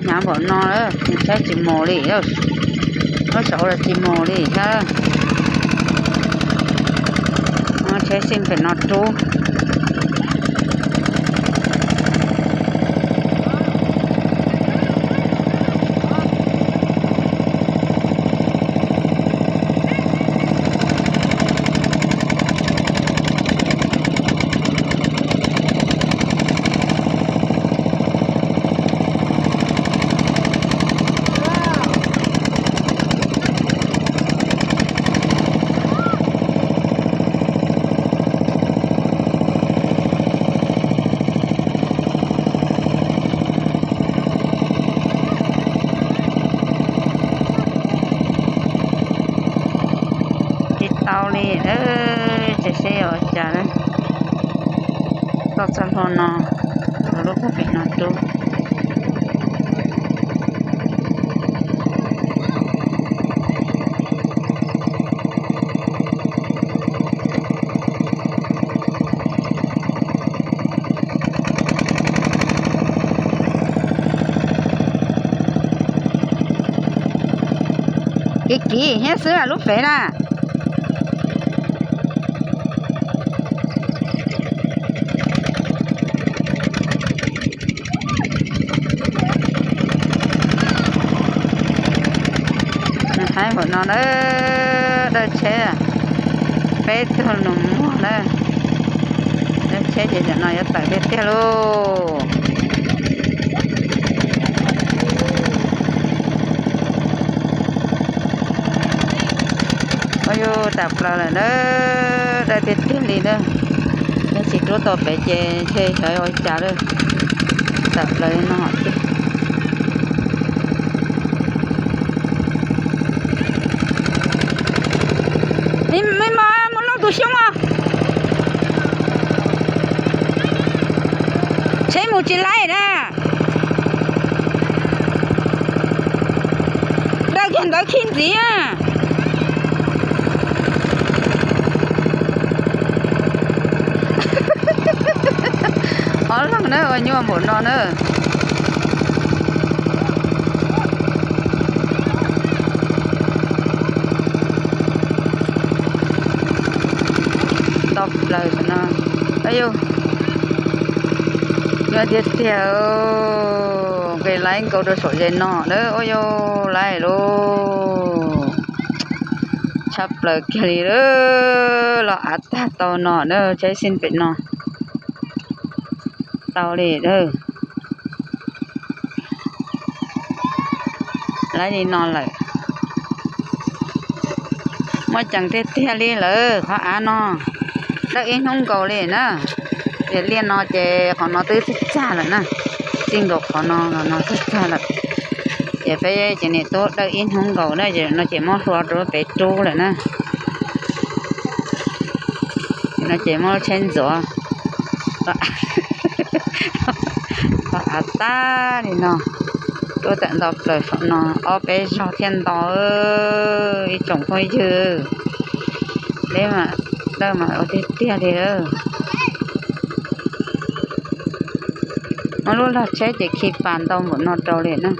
ຍາມບໍ່ນອນເດີ ໃຊ້ຈິໂມລີເດີ ເອົາເສົາລະຈິໂມລີເດີ ເອົາໃຊ້ຊິງເປັນນອນຕູ. ຕິດເຕົາລີເດີ ຈະເຊອອກຈາກ ກໍຈະພໍນອນ ເອົາລູກໄປນອນຕູ້. ກີກີ ເຮັດເສືອລູກເຟນະ. ໃຫ້ຫົວນອນເດີ ເດີແຊ ໄປຕົວໜູເດີ ເດີແຊ ຈະໜ້ອຍ ຢ່າໄປເຮັດເທໂລ. ໂອ້ຍ ຕາເປົ່າແລ້ວເດີ ໄດ້ແຕ່ຕິດລີເດີ ແຕ່ຊິໂຕຕໍ່ໄປເຈ ເທໃສ່ອອກຈາກເດີ ຕາເປົ່າເນາະ. ນີ້ ນີ້ມາ ມາລອງດູຊ່ວງວ່າ ໃຊ້ໝູຈີໄລນະ. ເດີກຽນເດີຄີນຈີອະ ອໍ ຫຼັງເດີ ໂອ້ຍ ຍວມບໍ່ນອນເດີ ຕອບເລີຍນະ ອາຍຸ ຍອດດຽວ ເກໄລກໍໂດໂສເຢັນເນາະເດີ ໂອ້ຍ ໄລໂລ ຊັບເລີຍເກລີເດີ ລອອາດຕາເຕົາເນາະເດີ ໃຊ້ຊິນເປັນເນາະ ເຕົາເລເດີ ໄລນີ້ນອນເລີຍ ມາຈັງເຕຍເຕຍລີເລີ ຂອອານອ ເດີກອີ່ນຸງເກົາລີນະ ເດລຽນນອເຈ ຂອງນອຕື້ຈາເລີຍນະ ຈິງກໍຂອງນອ ນອນຈາເລີຍ ເຈໄປເຈນີ້ໂຕເດີກອີ່ນຸງເກົາເດີ ເຈນອເຈມໍໂທໂຕໄປຕູເລີຍນະ ນອເຈມໍເຊັນໂຈ ອາຕານີ້ເນາະ ໂຕແຕ່ດອກເລີຍເນາະ ອອກໄປຊອກທຽນຕໍ່ເອີຍ ອີ່ຈົງຄົນຍື ເດ້ມາ ເດີມາເອົາເຕຍເຕຍເດີ ມາລຸລະເຊຈະຄີປານຕອງບໍ່ນອດໂຕເລນະ.